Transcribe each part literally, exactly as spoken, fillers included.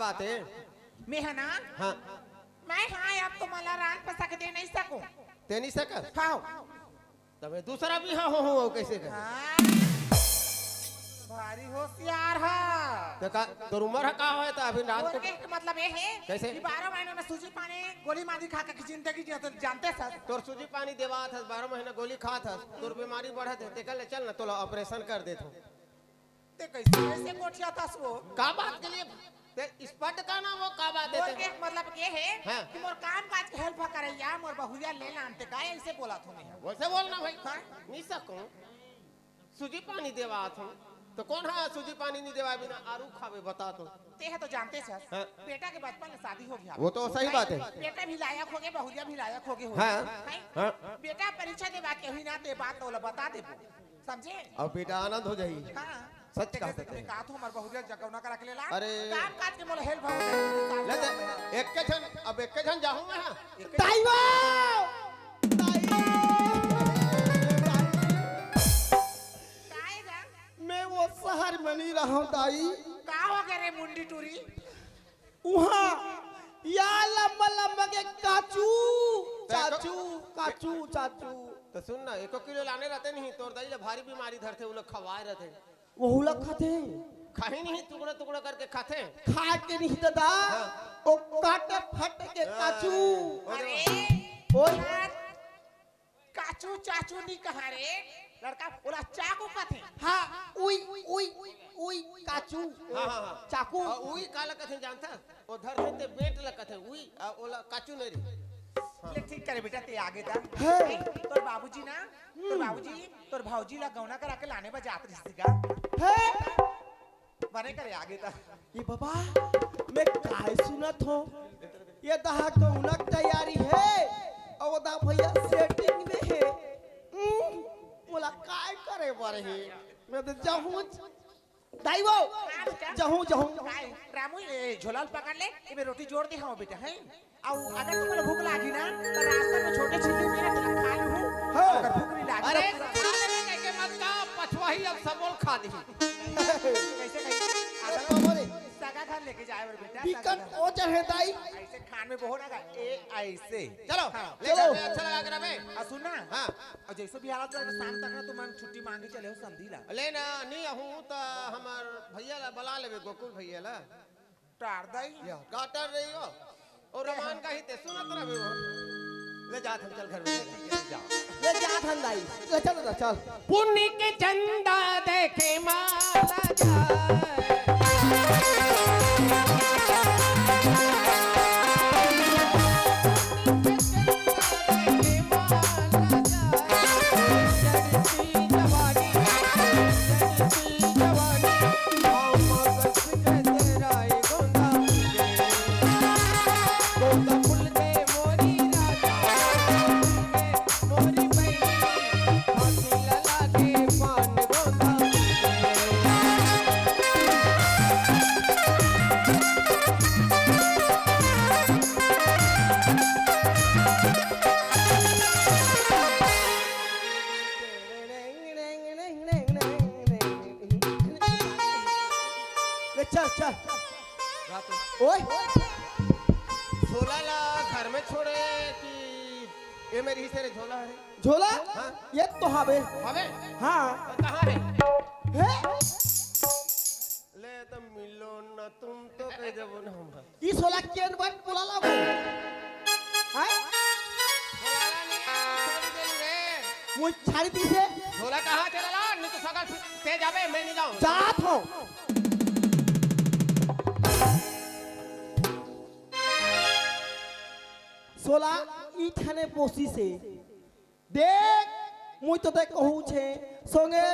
बात हे? मैं ह ना? हाँ। मैं, हाँ, अब तुमन ला रांध पसा के दे नहीं सकूं। ते नहीं सकस? हाँ। तब मैं दूसरा भी हाँ हो, हो, हो कैसे कर? हाँ। भारी होशियार ह। तो का, तोर उम्र ह का होय त अभी रात बोल को के मतलब ये है कैसे? कि बारह महीना में सूजी पानी गोली मांदी खा के जिंदगी जिया तो जानते सर। तोर सूजी पानी देवात हस, बारह महीना गोली खात हस, तोर बीमारी बढ़त हे, तेकर ले चल ना, तोला ऑपरेशन कर देथों। ते कैसे, कैसे गोठियाथस वो? का बात के लिए? ते स्पष्ट का ना वो का बात हे बोल ते? के मतलब ये है हाँ। कि मोर काम काज के हेल्प करैया, मोर बहुरिया ले लानते का ऐसे बोला तूने? वैसे बोलना भाई। हाँ। नहीं सकूं। सूजी पानी देवात हूँ। तो कौन हा सूजी पानी नहीं देवा बिना आरू खावे बता तो? ते ह तो जानते सस। हाँ। बेटा के बचपन में शादी हो गया। वो तो सही बात है। बेटा भी लायक हो गए, बहुरिया भी लायक हो गए हो। हाँ। हैं? हाँ। बेटा परीक्षा देवा के हुई ना ते बात तो बता देबो। समझे? अब बेटा आनंद हो जाई। हाँ। सच ते कहत हे। कहा तो हमार बहुरिया जगौना करा के लेला। अरे। काम काज के मोला हेल्प हो जाए। ले दे, एक के झन, अब एक के झन जाहूं मैं, हाँ। दाई वो! दाई! काय गा? मैं वो शहर में नहीं रहा हूँ, दाई। का हो गए रे मुंडी टूरी? उहाँ या लंबा लंबा के काचू, चाचू, काचू, चाचू। तो सुन ना, एको किलो लाने रहते नहीं, तोर दाई ला भारी बीमारी धरते, वो लोग खवाए रहते। वहू ला खाथे? खाही नहीं, टुकड़ा टुकड़ा करके खाथे। खा के नहीं दादा, हाँ। वो काटे फट के हाँ। काचू। अरे। ओए। यार, काचू चाचू नहीं कहा रे, लड़का बोला चाकू खाथे। हाँ, उई, उई, उई, काचू। हाँ, हाँ, हाँ। चाकू। और उई काला कथे जानता? वो धरते ते बेट ला कथे, उई, आ, ओला काचू नहीं रे। ले ठीक करे बेटा, ते आगे जा। हे। तोर बाबूजी ना, तोर हम्म। बाबूजी, तोर भौजी ला गौना करा के लाने बा जात रहिस गा। हे। बने करे आगे ता। ये बाबा, मैं काय सुनत हो? ये दहा गौना के तैयारी हे, अउ दा भैया सेटिंग में हे। हम्म, मोला काय करे बर हे? मैं तो जाहूं। दाई वो, हाँ बेटा। जाहूं, जाहूं। काय, रामू, ये झोला ल पकड़ ले, ये मैं रोटी जोर दे हूँ बेटा, हैं? अउ अगर तुमला भूख लागी ना, तो रास्ता में छोटे छिल्ली मेरा तेला खा लूँ। हाँ। अगर भूख नहीं लागी अरे, तो पूरा खा लेबे कहिके मत का, पछवा ही अब सबोल खा दी। कैसे कही? अरे, अगर बाबा रे। सगा घर लेके जाए बर बेटा, सगा बिकट घर। ओ चढ़े दाई। ऐसे खान में बहुत आगा, ए ऐसे। चलो, हाँ। ले चलो। घर में अच्छा लगा कर अबे। आ सुन ना। हाँ। अउ जैसे भी हालत रहे, शाम तक ना तुम छुट्टी मांगे चले हो समधी ला। ले ना, नहीं आहूं त हमर भैया ला बला लेबे, गोकुल भैया ला। टार दाई। या, का टार रही हो? और रमान का ही ते सुनत रहे हो। ले जात हन, चल घर में, ले जात हन दाई, ले चल ना, चल। पुन्नी के चंदा देखे माला जाए। ले चल, चल। रात में। ओए। झोला ला घर में छोड़े कि ये मेरी ही से रे झोला है? झोला? हाँ। ये तो हवे। हवे? हाँ। तो कहाँ है? हे? ले तो मिलो ना तुम तो कह देबो ना हमरा। ई झोला केन बन बोला लागो? हैं? बोला नहीं, छोड़ दे रे। मुझ छाड़ी दी से? झोला कहाँ चला ला? नहीं तो सगल ते जाबे, मैं नहीं जाऊँ। जात हो। झोला ई थाने पोसी से। देख, मुई तो ते कहूँ छे, संगे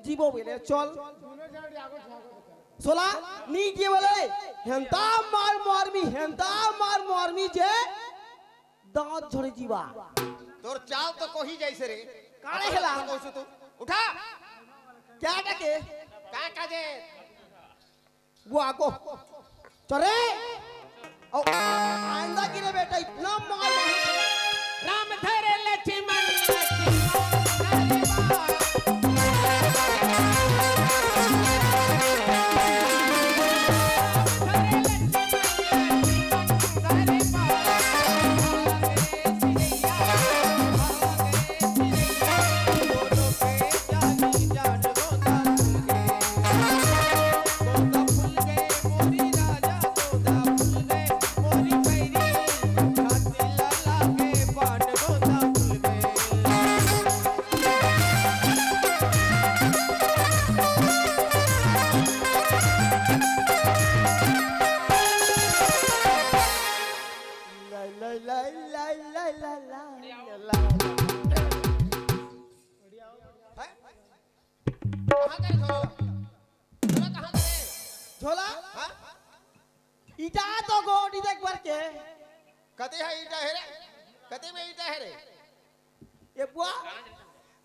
जीबो बेले, चल। झोला, नी के बोले, हेंता मार मारमी, हेंता मार मारमी जे, दांत झड़ी जीवा। तोर चाल तो कोही जैसे रे। काले हेला। कौन से तू? उठा। क्या डके? का काजे? वो आगो। चले। ओ, आइंदा की रे बेटा, इतना मार मार। राम धरे लक्ष्मण लक्ष्मण धरे बा। राम धरे लक्ष्मण झोला कहाँ गए? झोला? हाँ? ईटा तो गोड़ी देख बर के। कते है ईटा है रे? कते में ईटा है रे? ए बुआ,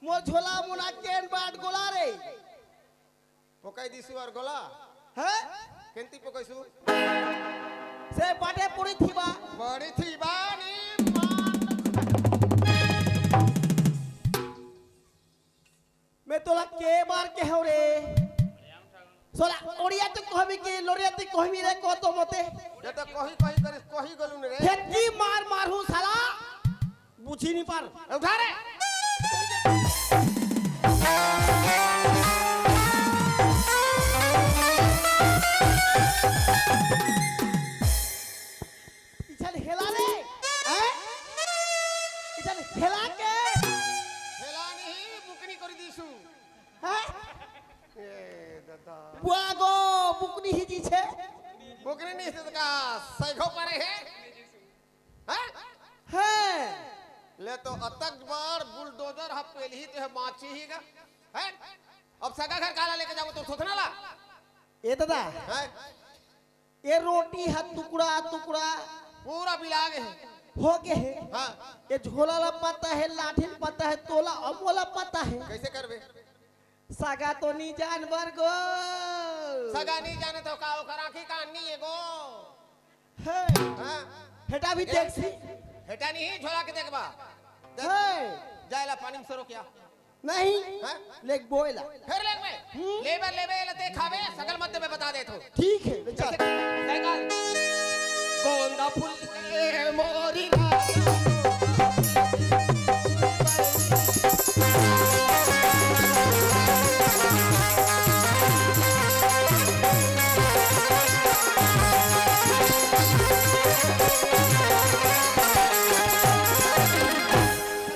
मोर झोला मुना केन बाट गोला रे। पोकाई दिसु और गोला? हैं? केंती पोकाईसु? से बाटे पूरी थी बा। बड़ी थी बा नी मार। मैं तोला के बार के हव रे? सोला, ओड़िया ते कहबी के, लोरिया ते कहबी रे, को तो मते। ये तो कही, कही करिस, कही गलू ने रे। हेतकी मार मारहूँ साला, बुझी नहीं पार। उठा रे। इचल हेला रे, हैं? इचल हेला के। हेला नहीं, बुकनी करी दीसू। हैं? ए दादा। बुआ गो, बुकनी ही जी छे। बुकनी नहीं से का सैगो परे है? हैं? हैं। ले तो अतक बार बुलडोजर ह पेलही ते ह बाँची ही गा। हैं? अब सगा घर काला लेके जाबो तो सोचना ला। ए दादा। हैं? ये रोटी ह टुकड़ा टुकड़ा पूरा बिला गे हे। हो गे हे। हाँ। ये झोला ला पता हे, लाठी ला पता हे, तोला अउ मोला पता हे। कैसे करबे? सगा तो नी जान बर गो। सगा नी जाने तो का ओकर आँखी कान नी हे गो। हे। हाँ। हेटा भी ए, देखसी। हेटा नहीं झोला के देखबा। देख, हे। जाए ला पानी में सरो क्या? नहीं। हाँ? लेक बोएला। फिर लेक में? हम्म। लेबर लेबे ला ते खाबे, सकल मध्य में बता दे तो। ठीक है, ले चल। जैसे साइकिल। गोंदा फूल के मोरी राजा।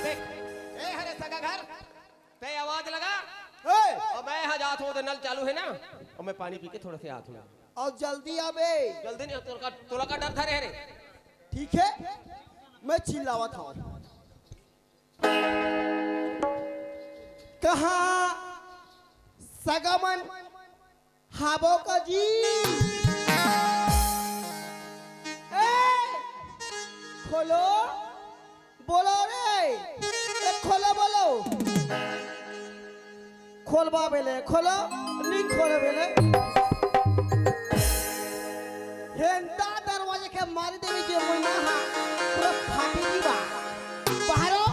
देख, ए हरे सगा घर, तैं आवाज लगा। ए! अउ मैं यहाँ जात हूँ, उधर नल चालू है ना, अउ मैं पानी पी के थोड़ा से आत हूँ। अउ जल्दी आबे। जल्दी नहीं, तोला का, तोला का डर धरे रे। ठीक है, मैं चिल्लावत हूँ। कहाँ सगा मन हाबो का जी। ए, खोलो, बोलो रे, ए, खोलो, बोलो। खोलबा बेले, खोलो, नी खोलो बेले। हेंता दरवाजा के मारी देवी जे मोइना हा, पूरा फाटी जी बा। बाहरो,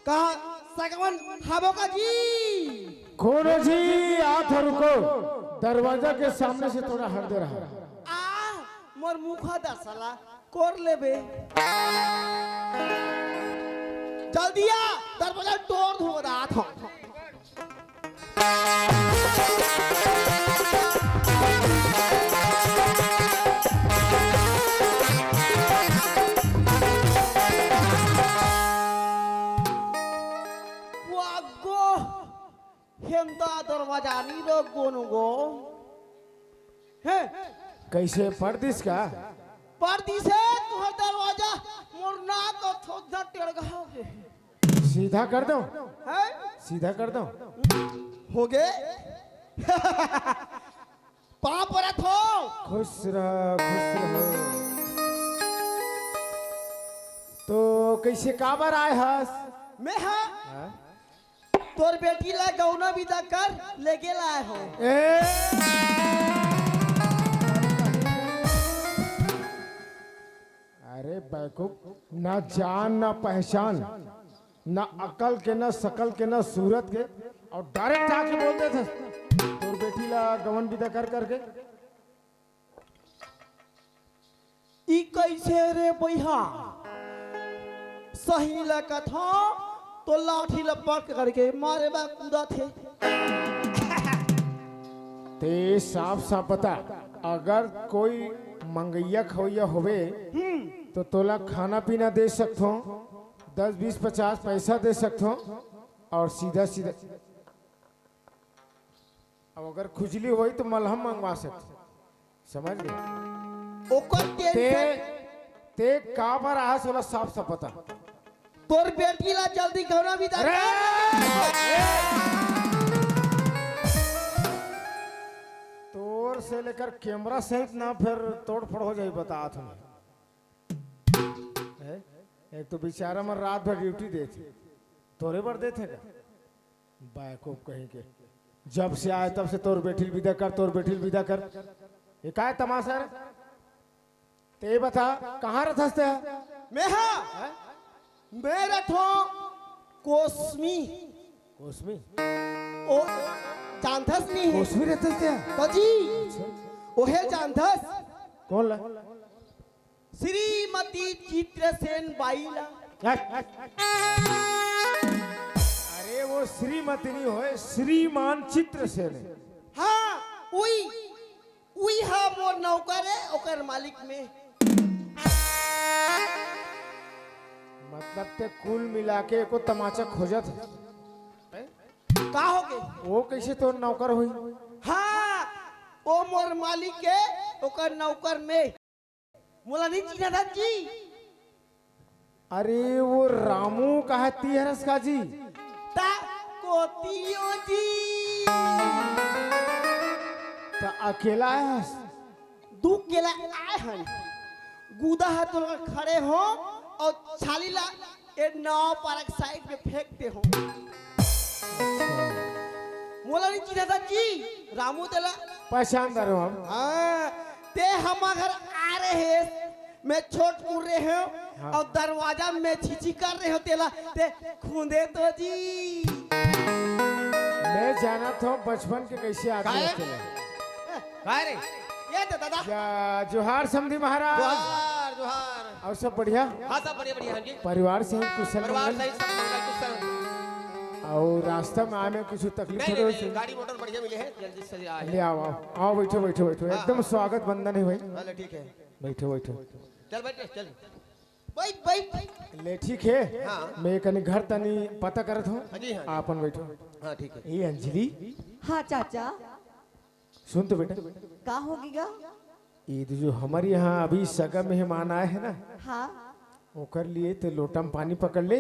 कहाँ सगा मन हाबो का जी? कोनो जी, आत हँव, रुको। दरवाजा के सामने से थोड़ा हट दे रहा। आ, मोर मुखा दसला, कोर लेबे। जल्दी आ, दरवाजा तोड़ दूँ, बतात हँव। वागो, हेंता दरवाजा नी रो गोनू गो। हैं? कैसे, पड़ दिस का? पड़ दिस हे तुँहर दरवाजा, मोर नाक अउ थोथा टेड़गा हे। सीधा कर दो। हैं? सीधा कर दो। हो गे? पाँव परत हँव। खुश रह, खुश रह। तो कैसे काबर आए हस? मैं हा? हाँ? तोर बेटी ला गौना बिदा कर लेगे ला आए हँव। ए! अरे बैकूफ, ना जान ना पहचान, ना अकल के, ना सकल के, ना सूरत के, अउ direct आके बोल देथे तोर बेटी ला गवन बिदा कर करके। ई कैसे रे बइहा? सही ला कथँव तो लाठी ला पकड़ के मारे बर कूदथे। ते साफ साफ बता, अगर कोई मंगइया खवइया होबे, हम्म। तो तोला खाना पीना दे सकथँव, दस, बीस, पचास पैसा दे सकथँव, अउ सीधा सीधा अब अगर खुजली होही तो मलहम मंगवा सकथँव, समझ गे? ओकर ते, tension। ते काबर आए हस ओला साफ साफ बता। तोर बेटी ला जल्दी गौना बिदा अरे! कर। तोर से लेकर कैमरा सहित ना, फिर तोड़ फोड़ हो जाही, बतात हूँ। हैं? एक तो बेचारा मन रात भर ड्यूटी देथे, तोरे बर देथे का? बेवकूफ कहीं के। जब से आए तब से तोर बेटी ल विदा कर, तोर बेटी ल विदा कर। ये काय तमाशा रे? ते बता, कहाँ रथस ते? मैं हा? हैं? मैं रथों कोसमी। कोसमी? ओ, जानथस नहीं है? कोसमी रथस ते? तो जी, अच्छा। ओहे जानथस? कौन ला? श्रीमती चित्रसेन बाई ला। अरे, वो श्रीमती नहीं होय, श्रीमान चित्रसेन है। हाँ, उई, उई हा मोर नौकर है, ओकर मालिक में। मतलब ते कुल मिला के एको तमाचा खोजत है। का हो गए? वो कैसे तोर नौकर होई? हाँ, वो मोर मालिक के, ओकर नौकर में। मोला नहीं चिन्हत जी। अरे, वो रामू कहा ती हरस का जी? ता कोतियो जी। ता अकेला है? दू केला आए हन। गुदा ह तो खड़े हो और छाली ला ए नाव पारक साइड में फेंकते हो। मोला नहीं चिन्हत जी, रामू तेला। पहचान दे रहे हो हम। हाँ, ते हमार घर आ रहे हैं, मैं छोट उड़ रहे हो हाँ। और दरवाजा में छिछी कर रहे हो तेला, ते खूंदे तो जी। मैं जानत हूँ बचपन के कैसे आदमी काहे? होते हैं। काय रे? ये तो दादा। या, जोहार समधी महाराज। जोहार, जोहार। और सब बढ़िया? हाँ, सब बढ़िया, बढ़िया, हाँ जी। परिवार से ही कुशल परिवार मंगल? सहित सब मंगल कुशल। और रास्ता में आए में कुछ तकलीफ नहीं, हो नहीं, रही नहीं, है? गाड़ी मोटर बढ़िया मिले है, जल्दी से आए। ले आओ, आओ, आओ, बैठो, बैठो, बैठो। हाँ, एकदम हाँ। स्वागत वंदन है भाई। हाँ, ले, ठीक है। बैठो, बैठो। चल बैठ, चल। बैठ, बैठ। ले, ठीक है। हाँ। मैं कनी घर तनी पता करत हूँ। हाँ जी, हाँ जी। आपन बैठो। हाँ, ठीक है। ए अंजलि। हाँ चाचा। सुन तो बेटा। का होगे गा? ये तो जो हमारे यहाँ अभी सगा मेहमान आए हैं ना, हाँ। ओकर लिए ते लोटा में पानी पकड़ ले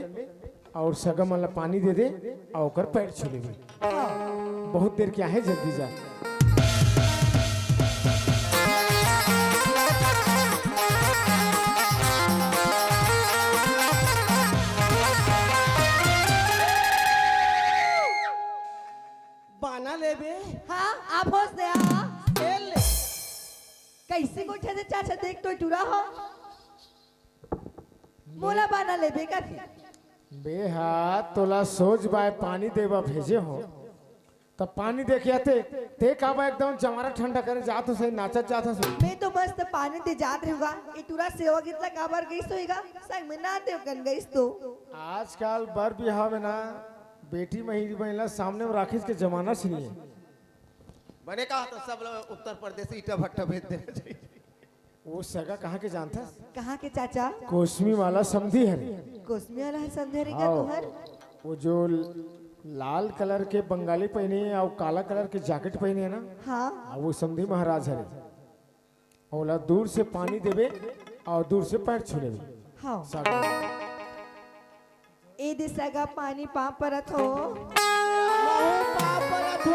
और सगा मन ला पानी दे दे और ओकर पैर छू लेबे। हाँ। बहुत देर क्या है, जल्दी जा। बाना लेबे? हाँ, आप होश दे, हाँ। ए ले। कैसे गोठियाथे चाचा, देख तो टूरा हो। मोला बाना लेबे का फिर? बे हा, तोला सोझ बाय पानी देबा भेजे हो, तब पानी देखे आते, ते काबा एकदम जमारा ठंडा करे जात हो, सही नाचत जात हो। मैं तो मस्त पानी दे जात रहूँगा, ए टूरा सेवा गीत ला काबर गईस होईगा, संग में ना देव कन गईस तो। आजकल बर बिहाव में ना, बेटी महिला सामने में राखिस के जमाना से नहीं है। बने कहा तो सब लोग उत्तर प्रदेश ईटा भट्टा भेज देना चाहिए। वो सगा कहाँ के जानथस? कहाँ के चाचा? कोसमी वाला समधी हरे। कोसमी वाला हर समधी हरे का हाँ। तुहर? वो जो ल-, लाल कलर के बंगाली पहिने हे और काला कलर के जैकेट पहिने हे ना? हाँ। हाँ, वो समधी महाराज हरे। ओला दूर से पानी देबे और दूर से पैर छू लेबे। हाँ। सगा। ए दे सगा पानी पाँव परत हो। महू पाँव परत हो।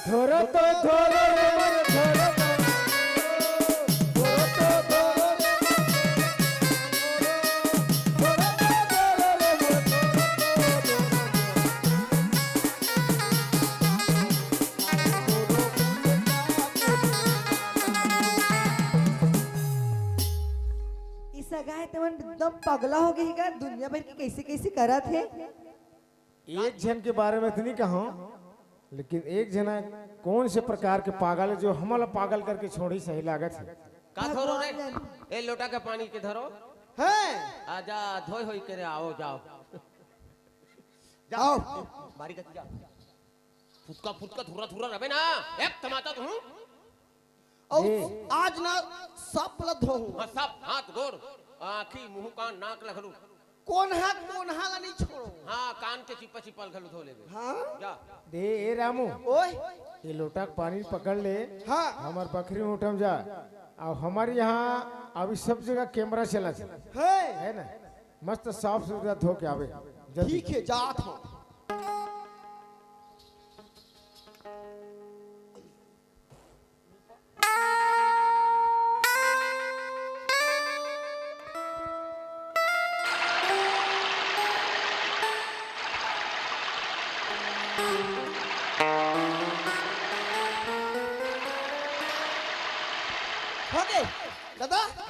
धोरो तो धोरो रे मोर, धोरो तो। धोरो तो धोरो रे मोर। धोरो तो धोरो रे मोर, धोरो तो धोरो रे मोर। ई सगा हे तेमन एकदम पगला हो गई का, दुनिया भर के कैसे कैसे करत हे। एक झन के बारे में तो नहीं कहा, लेकिन एक झन हे, कौन से प्रकार के पागल हे जो हमला पागल करके छोड़ी, सही लागत हे। का धरो रे? भगवान जाने। ए लोटा के पानी के धरो। हैं? आजा, धोई होई करे, आओ, जाओ। जाओ। बारी कती जा। फुटका, फुटका, धुरा, धुरा रहे ना। एक तमाचा तू। अउ ए। आज ना सब ल धोहूं। हाँ, सब, हाथ, गोड़, आँखी, मुंह, कान, नाक ल घलो। कोन्हा, कोन्हा ला नहीं छोड़ो। हाँ, कान के चिप्पा, चिप्पा ल घलो धो लेबे। हाँ। जा। दे, ए रामू। ओए। ये लोटा के पानी पकड़ ले। हाँ। हमर बखरी उठम जा। अब हमर यहाँ अभी सब जगह कैमरा चलत हे। है। है ना? मस्त साफ सुथरा धो के आबे। जल्दी। ठीक है, जात हूँ।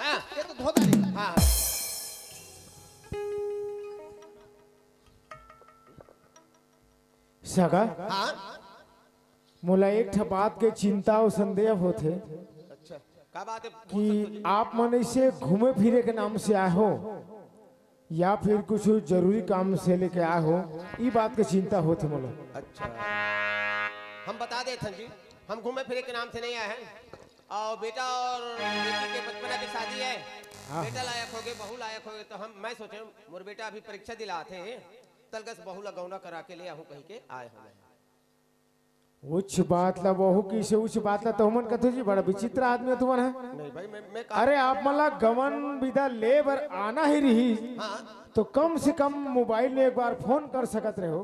हाँ, ये तो धोता नहीं। हाँ। सगा, हाँ। मोला एक ठा बात के चिंता अउ संदेह होथे। अच्छा, का बात है? बोल सकते हो कि जी। आप मन ऐसे घूमे फिरे के नाम से आए हो या फिर कुछ जरूरी काम से लेके आए हो, ई बात के चिंता होथे मोला। अच्छा, हम बता देथन जी, हम घूमे फिरे के नाम से नहीं आए हैं। और बेटा और बेटी के बचपना की शादी है। हाँ। बेटा लायक होगे, बहू लायक होगे, तो हम, मैं सोचे, मोर बेटा अभी परीक्षा दिलात हे, तलगस बहू ला गौना करा के ले आहूँ कही के आए हो मैं। उच्च बात ला बहू किसे उच्च बात ला तो हमन कथे जी, बड़ा विचित्र आदमी हो तुमन है। नहीं भाई, मैं, मैं कहा अरे, आप मन ला गवन विदा ले बर आना ही रही, हाँ। तो कम से कम मोबाइल में एक बार फोन कर सकत रहे हो,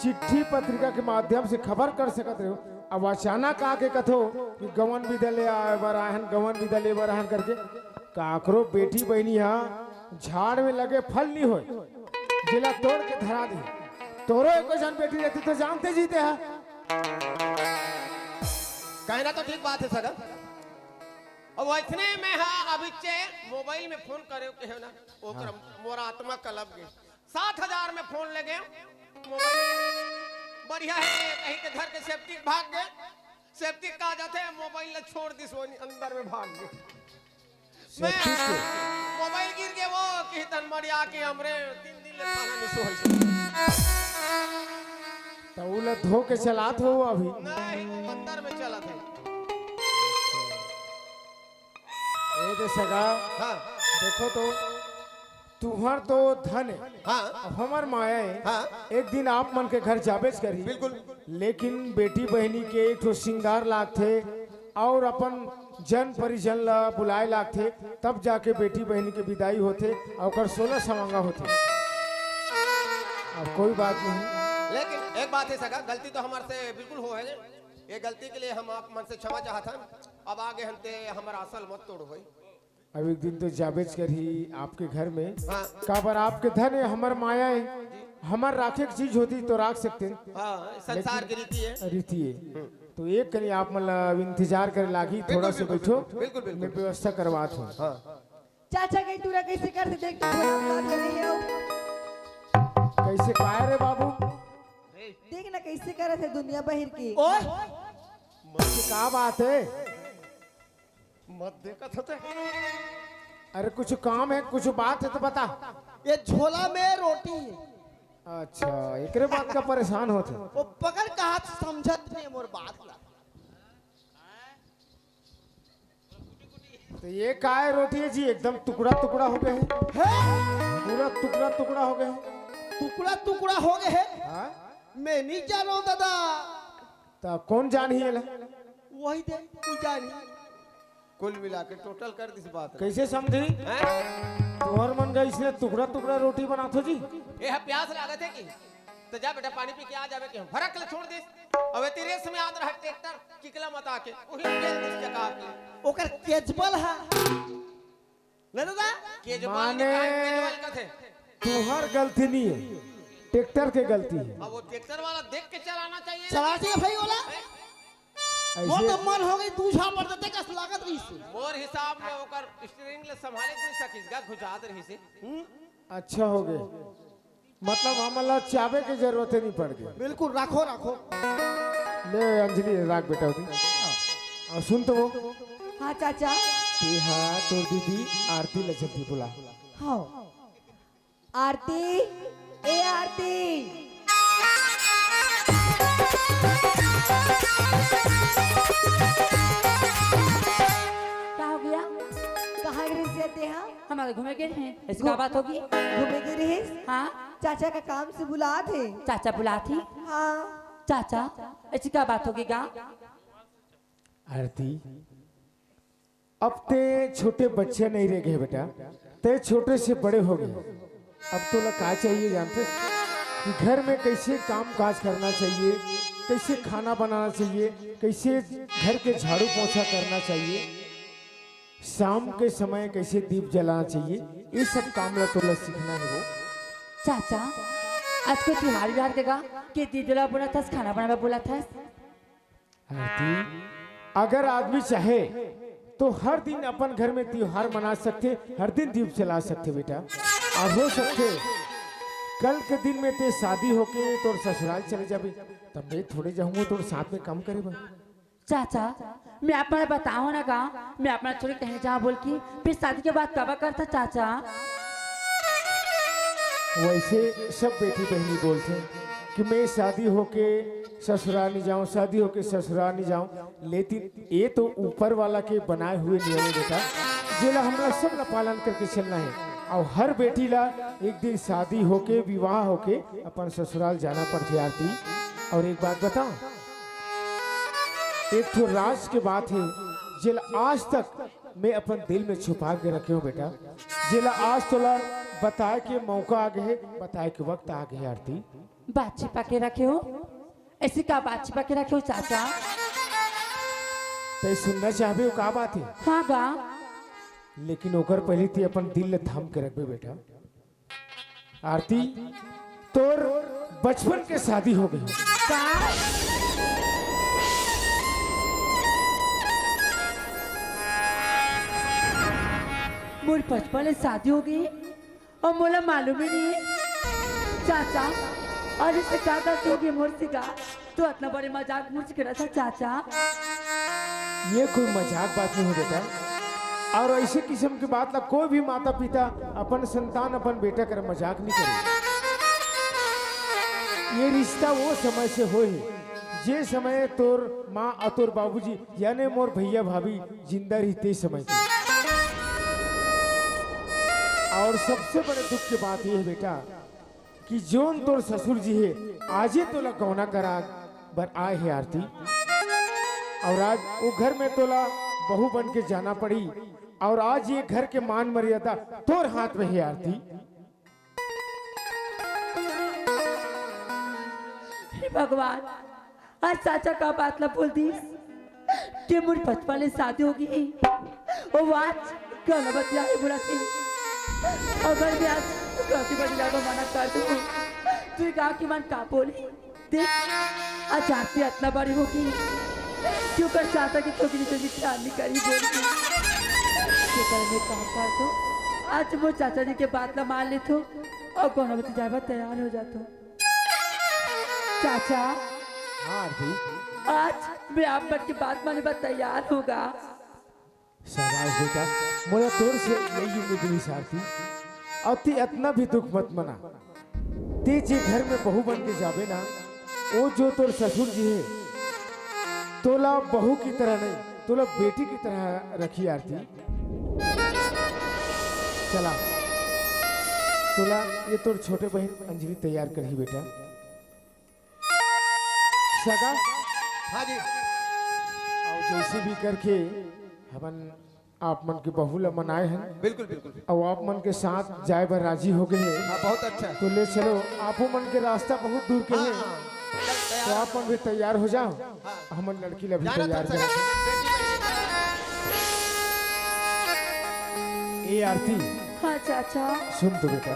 चिट्ठी पत्रिका के माध्यम से खबर कर सकत रहे हो। अब अचानक आके कथो कि गवन विदा ले आए बर आए हन, गवन विदा ले बर आए हन करके, काकरो बेटी बहिनी हा झाड़ में लगे फल नहीं होय, जेला तोड़ के धरा दे। तोरो एको झन बेटी रहती तो जानते जीते हा। कहना तो ठीक बात है सगा। अब वैसने में हा अभी चे मोबाइल में फोन करे के हो ना, ओकर हाँ। मोर आत्मा कलप गए। सात हजार में फोन ले गए, मोबाइल बढ़िया है कहीं के धर के सेफ्टी भाग गए। सेफ्टी का जाते मोबाइल ला छोड़ दिस वो अंदर में भाग गए। मैं सेफ्टी के? मोबाइल गिर गए वो कि तन मरिया के हमरे तीन दिन ले खाना नहीं सोई। तो उ ला धो के चलात हो अभी? नहीं, वो अंदर में चला थे। ए दे सगा, हाँ। देखो तो, तुहर तो धन है, हाँ। हमर माया है, हाँ। एक दिन आप मन के घर जाबेच करही। बिल्कुल। लेकिन बेटी बहिनी के एक ठो श्रृंगार लागथे और अपन जन परिजन ला बुलाए लागथे, तब जाके बेटी बहिनी के विदाई होथे और ओकर सोलह सवांगा होथे। अब कोई बात नहीं। लेकिन एक बात है सगा, गलती तो हमारे से बिल्कुल हो है, ये गलती के लिए हम आप मन से क्षमा चाहत हन। अब आगे हनते हमारा असल मत तोड़ होई। अब एक दिन तो जाबेच करही आपके घर में। हाँ। काबर आपके धन है, हमर माया है, हमर राखे के चीज होती तो राख सकते हैं। हाँ, संसार लेकिन की रीति है। रीति है। हम्म। तो एक कनी आप मन ला अब इंतजार करे लागी, थोड़ा बिल्कुल, से बिल्कुल, बैठो, बिल्कुल, बिल्कुल, मैं बिल्कुल। व्यवस्था करवात हूँ। हाँ। चाचा कहीं टूरा कैसे करथे देख तो थोड़ा बात लगे है। कैसे काय रे बाबू? देख ना कैसे करत है दुनिया बहिर की। ओए! का बात है? मत देखत होते। अरे कुछ काम है, कुछ बात है तो बता। ये झोला में रोटी है। अच्छा, एकरे बात का परेशान होत है। वो पकड़ कहा समझत नहीं मोर बात ला। तो ये काय रोटी है जी, एकदम टुकड़ा टुकड़ा हो गए हैं। हैं? पूरा टुकड़ा टुकड़ा हो गए हैं। टुकड़ा टुकड़ा हो गए हैं? हाँ? मैं नहीं जानो दादा। तो कौन जान ही एला? वही दे, तू जानी। कुल मिला के टोटल कर दिस बात ला। कैसे समझी? हैं? तुहर मन का इसने टुकड़ा टुकड़ा रोटी बनात हो जी? ये है प्यास लागत है कि? तो जा बेटा पानी पी के आ जावे के हम। भरक ले छोड़ दिस। अबे तेरे समय आत रहा ट्रैक्टर, किकला मत आके। वही गेल दिस चका के। ओकर केजबल हा। न दादा? केजबल माने निकाल केजबल कथे। तुहर गलती नहीं है, ट्रैक्टर के गलती है। अब वो ट्रैक्टर वाला देख के चलाना चाहिए ना। चला चाहिए भाई वाला। ऐसे मोर तो मन हो गई, दू झापड़ देते कस लागत रही से। मोर हिसाब में ओकर स्टीयरिंग ले संभाले नहीं सकिस गा, घुचात रही से। हम्म? अच्छा हो गए, मतलब हमन ला चाबे के जरूरत ही नहीं पड़ गए। बिल्कुल, राखो, राखो। ले अंजलि, राख बेटा ओती। और सुन तो वो। हाँ चाचा। तेहा तोर दीदी आरती ला जल्दी बुला। हाँ। आरती, ए आरती। का हो गया? कहाँ गिरिस तेहा? हमारे घूमे गे रहें, ऐसी का बात होगी? घूमे गे रहिस? हाँ। चाचा का काम से बुलात हे। चाचा बुलात हे? हाँ। चाचा, ऐसी का बात होगी गा? आरती, अब ते छोटे बच्चे नहीं रह गए बेटा, ते छोटे से बड़े हो गए। अब तोला का चाहिए जानते कि घर में कैसे काम काज करना चाहिए, कैसे खाना बनाना चाहिए, कैसे घर के झाड़ू पोछा करना चाहिए, शाम के समय कैसे दीप जलाना चाहिए, ये सब काम ला तोला सीखना है वो। चाचा, आज कोई तिहार विहार के गा के दीप जला बोला थस, खाना बनावे बोला थस? आरती, अगर आदमी चाहे तो हर दिन अपन घर में त्योहार मना सकथे, हर दिन दीप जला सकथे बेटा। अउ हो सकथे कल के दिन में ते शादी होके तोर ससुराल चले जाबे, तब मैं थोड़े जाहूँ तोर साथ में काम करे बर। चाचा, मैं आप मन ल बतावं ना गा, मैं आप मन ल छोड़ के कहीं जावं बोल के, फिर शादी के बात काबर करथा चाचा? वैसे सब बेटी बहिनी बोलथे कि मैं शादी होके ससुराल नहीं जाऊं, शादी होके ससुराल नहीं जाऊं, लेकिन ये तो ऊपर वाला के बनाए हुए नियम हे बेटा, जेला हमला सब ला पालन करके चलना हे। अउ हर बेटी ला एक दिन शादी होके, विवाह होके अपन ससुराल जाना पड़थे आरती। अउ एक बात बतावं, एक ठो राज के बात हे, जेला आज तक मैं अपन दिल में छुपा के रखे हंव बेटा, जेला आज तोला बताए के मौका आ गे हे, बताए के वक्त आ गे हे आरती। बात छिपा के रखे हव? अइसे का बात छिपा के रखे हव चाचा? तैं सुनना चाहबे, वो का बात हे? हाँ गा। लेकिन ओकर पहिली तैं अपन दिल ल थाम के रखबे बेटा। आरती, तोर बचपन के शादी हो गे। का? मोर बचपन ले शादी हो गे अउ मोला मालूम ही नहीं हे। चाचा, अउ अइसे का गलती हो गे मोर से गा? तैं अतना बड़े मजाक मुझ से करथस चाचा। ये कोई मजाक बात नहीं हे बेटा। अउ अइसे किसम के बात ला कोई भी माता पिता अपन संतान, अपन बेटा कर मजाक नहीं करे। ये रिश्ता वो समय से होय हे, जे समय तोर माँ अउ तोर बाबूजी, याने मोर भैया भाभी जिंदा रहिस ते समय के। अउ सबसे बड़े दुख के बात ये हे बेटा, कि जोन तोर ससुर जी हे, आजे तोला गौना करा बर आए हे आरती। अउ आज वो घर में तोला बहू बन के जाना पड़ी, अउ आज ये घर के मान मर्यादा तोर हाथ में हे आरती। हे भगवान, आज चाचा का बात ला बोल दिस के मोर बचपन ले शादी हो गे। ओ आज कौन बतिया हे बोला थे। अगर मैं आज गलती बतिया को मना कर दूँ, तो ये गाँव के मन का बोली? देख, आज आरती अतना बड़ी हो गे, क्यों कर चाचा की छोकरी से भी प्यार नहीं करी बोल के। शुक्र मैं काम कर दूँ, आज मोर चाचा जी के बात ला मान लेथों अउ कौन बतिया जाए बर तैयार हो जाथों। चाचा। हाँ आरती। आज मैं आप मन के बात माने बर तैयार हंव गा। शाबाश बेटा, मोला तोर से यही उम्मीद रहिस आरती। अउ तैं अतना भी दुख मत मना। तैं जे घर में बहू बन के जाबे ना, वो जो तोर ससुर जी हे, तोला बहू की तरह नहीं, तोला बेटी की तरह रखही आरती। चला, तोला ये तोर छोटे बहिन अंजलि तैयार करही बेटा। सगा। हाँ जी। अउ जैसे भी करके हमन आप मन के बहू ला मनाए हन। बिल्कुल, बिल्कुल। अउ आप मन के साथ जाए बर राजी हो गे हे। हाँ, बहुत अच्छा। तो ले चलो, आपो मन के रास्ता बहुत दूर के हे। हाँ। तो आप मन भी तैयार हो जाओ। हाँ। हमन लड़की ला भी तैयार करा। ए आरती। हाँ चाचा। सुन तो बेटा।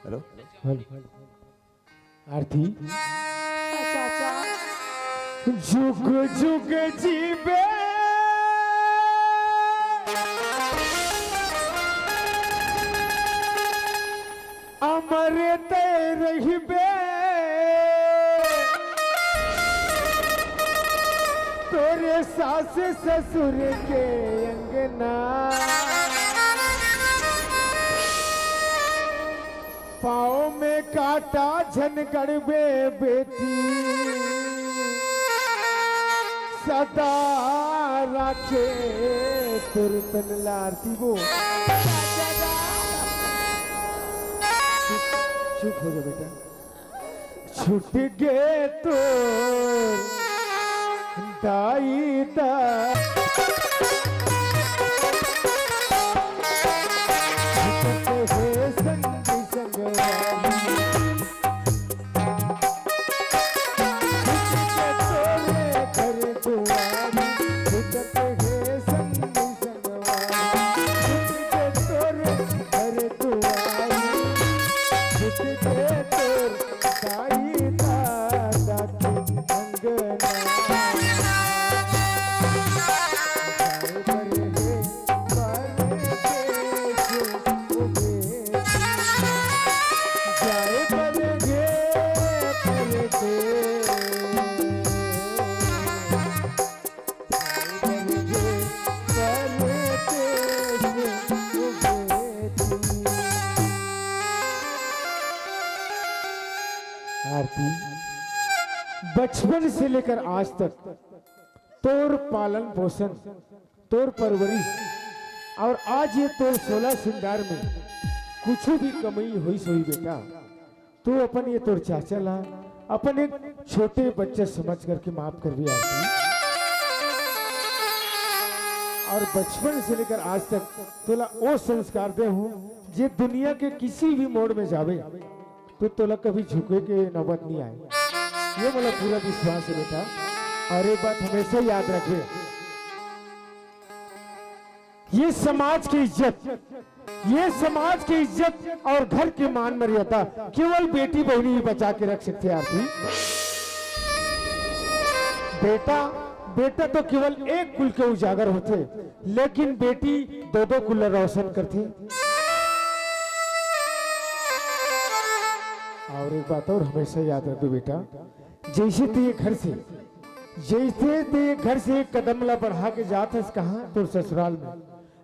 हेलो। हेलो। आरती। अच्छा, अच्छा। जुग जुग जीबे, अमर तैं रहिबे। तोरे सास ससुर के अंगना, पाँव में कांटा झन गड़बे बेटी, सदा राखे तोर तन ला। आरती वो। चुप, चुप हो जा बेटा। छूट गे तोर दाई दा। छूट हे संगी संगवारी। छूट गे तोरे घर दुआरी। छूट हे संगी संगवारी। छूट गे तोरे घर दुआरी। छूट गे तोर दाई दा। बचपन से लेकर आज तक तोर पालन पोषण, तोर परवरिश और आज ये तोर सोला सिंगार में कुछ भी कमी होइस होही बेटा, तू अपन ये तोर चाचा ला अपन एक छोटे बच्चा समझ करके माफ करबे आरती। और बचपन से लेकर आज तक तोला वो संस्कार दे हूँ, जे दुनिया के किसी भी मोड़ में जावे तो तोला कभी झुके के नौबत नहीं आए, ये मोला पूरा विश्वास है बेटा। और एक बात हमेशा याद रखबे, ये समाज की इज्जत, ये समाज की इज्जत और घर की मान मर्यादा केवल बेटी बहिनी ही बचा के रख सकथे आरती। बेटा, बेटा तो केवल एक कुल के उजागर होथे, लेकिन बेटी दो दो कुल रोशन करथे। और एक बात और हमेशा याद रखबे बेटा, जैसे तू ये घर से, जैसे तू ये घर से एक कदम ला बढ़ा के जात हस कहाँ तोर ससुराल में,